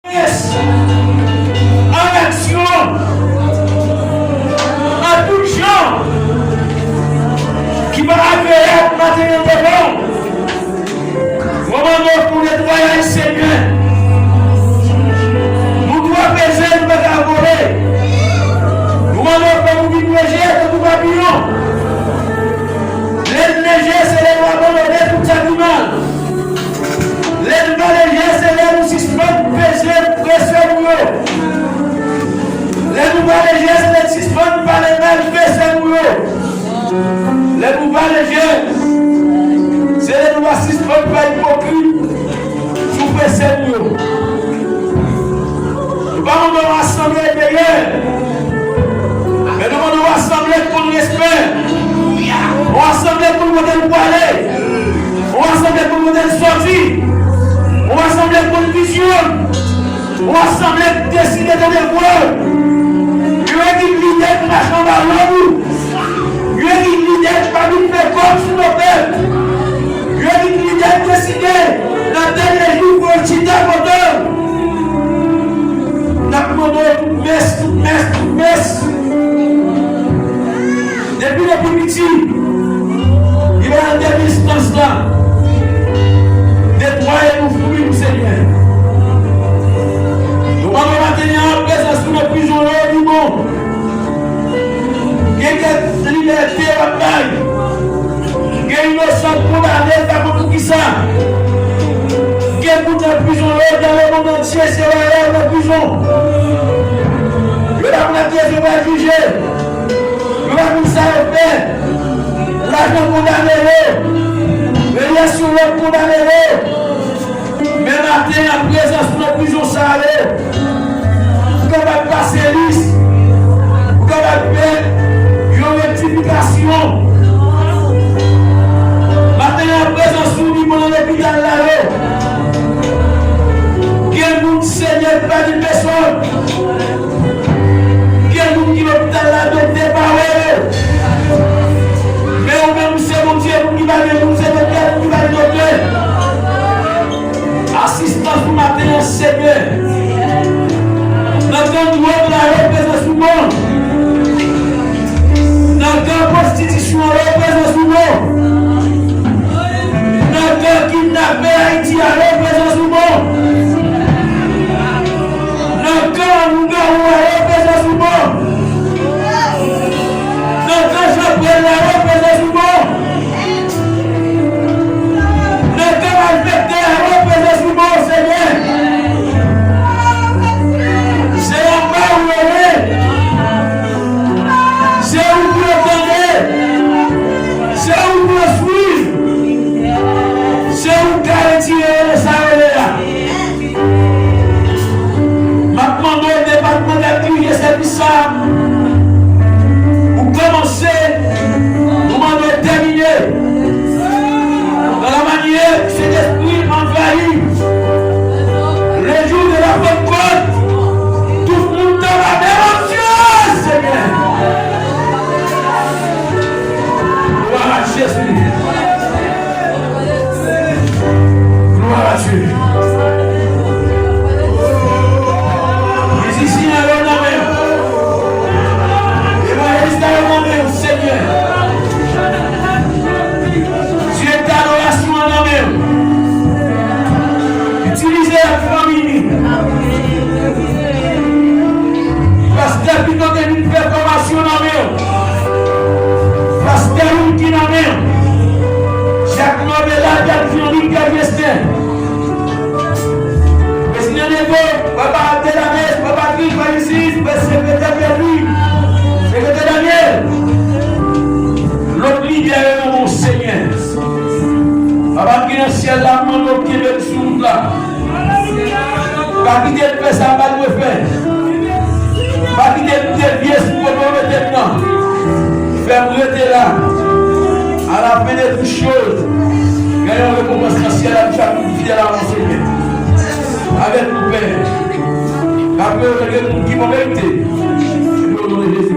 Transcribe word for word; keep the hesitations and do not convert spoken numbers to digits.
an aksyon, an tout jan, ki pa agreyab maten an devan w. Mwen mande w pou netwayaj, Senyè. Nou twò peze, nou pa ka vole. Nou mande w fè nou vin lejè tankou papiyon. Lè n lejè, se lè nou abandone tout sa ki mal. Lè n pa lejè, se lè nou sispann peze frè sè nou yo. Lè nou pa lejè, se lè n sispann pale mal frè sè nou yo. Lè nou pa lejè, se lè nou pa sispann pa ipokrit sou frè sè nou yo. Nou pa mande yon asanble meyè, men nou mande yon asanble k konn respè, yon asanble k konn kote l prale, yon asanble k konn kote l sòti, yon asanble k konn vizyon. Yon asanble k deside tande vwa w. Yon ekip lidè k mache anba lòd ou. Yon ekip lidè k pa vin fè kòb sou do pèp. Yon ekip lidè k deside nan dènye jou pou yo chita kote w. N ap mande w tout mès, tout mès, tout mès. Depi nou pi piti, li ba nou dènye chans la. Netwaye nou, fouye nou, Senyè. Nou mande w maten an, prezans ou nan prizon yo, nou bon. Gen kèk libète w ap bay. Gen inosan k kondane, pa konn poukisa. Gen moun nan prizon yo, dans le monde entier, se reyèl nan prizon. Yo pa konn ak Jezi va jije. Yo pa konn sa yo fè. Lajan kondane yo. Relasyon yo kondane yo. Men maten an, prezans nou nan prizon sa yo, pou kapab pase lis, pou kapab fè yon rektifikasyon. Maten an, prezans nou ni bon nan lopital la yo. Gen moun, Senyè, ki pa gen pèsòn. Gen moun ki lopital la, doktè pa wè yo. Men ou menm, ou se Bondye, moun ki pa gen moun, se doktè, moun ki pa gen doktè. Asistans pou maten an, Senyè. Nan kan dwòg la, yo prezans ou bon. Nan kan pwostitisyon an, yo prezans ou bon. Nan kan kidnape Ayiti a, yo prezans ou bon. Nan kan lougawou a, yo prezans ou bon. Nan kan chanpwèl la, yo prezans ou bon. Nan kan malfektè a, yo prezans ou bon, Senyè. Se anba ou yo ye. Se ou pou yo tande. Se ou pou yo swiv. Se ou k ka retire yo nan sa yo ye a. M ap mande w depatman k ap dirije sèvis sa a, ou kòmanse, nou mande w tèmine. Nan la manyè Sentespri anvayi, le jour de la Pentecôte, tout moun ta va devant Dieu, Senyè. Glwa a Jezi. Gloire à Dieu. Mizisyen an, yo nan men w. Evanjelis la, yo nan men w, Senyè. Dye dadorasyon an nan men w. Itilize l ak fanmi li. Pastè Pito te vin fè fòmasyon nan men w. Pastè Wilky nan men w. Jak Nòbela, Jak Jean-Luc, Jak Jesten. Prezidan Nevo, papa Abdelanes, papa Kris, papa Isis, papa sekretè Pierre-Louis, sekretè Daniel. Lòt lidè yo nan men w, Senyè. Papa ki nan syèl la, mande w kenbe m sou wout la. Pa kite m fè sa m pa dwe fè. Pa kite m devye sou kote w mete m nan. Fè m rete la. À la fin de toutes choses, gen yon rekonpans nan syèl la pou chak moun ki fidèl avan w, Senyè. Avèk nou, Pè. Paske yo gen moun ki pa merite. O non de Jezi.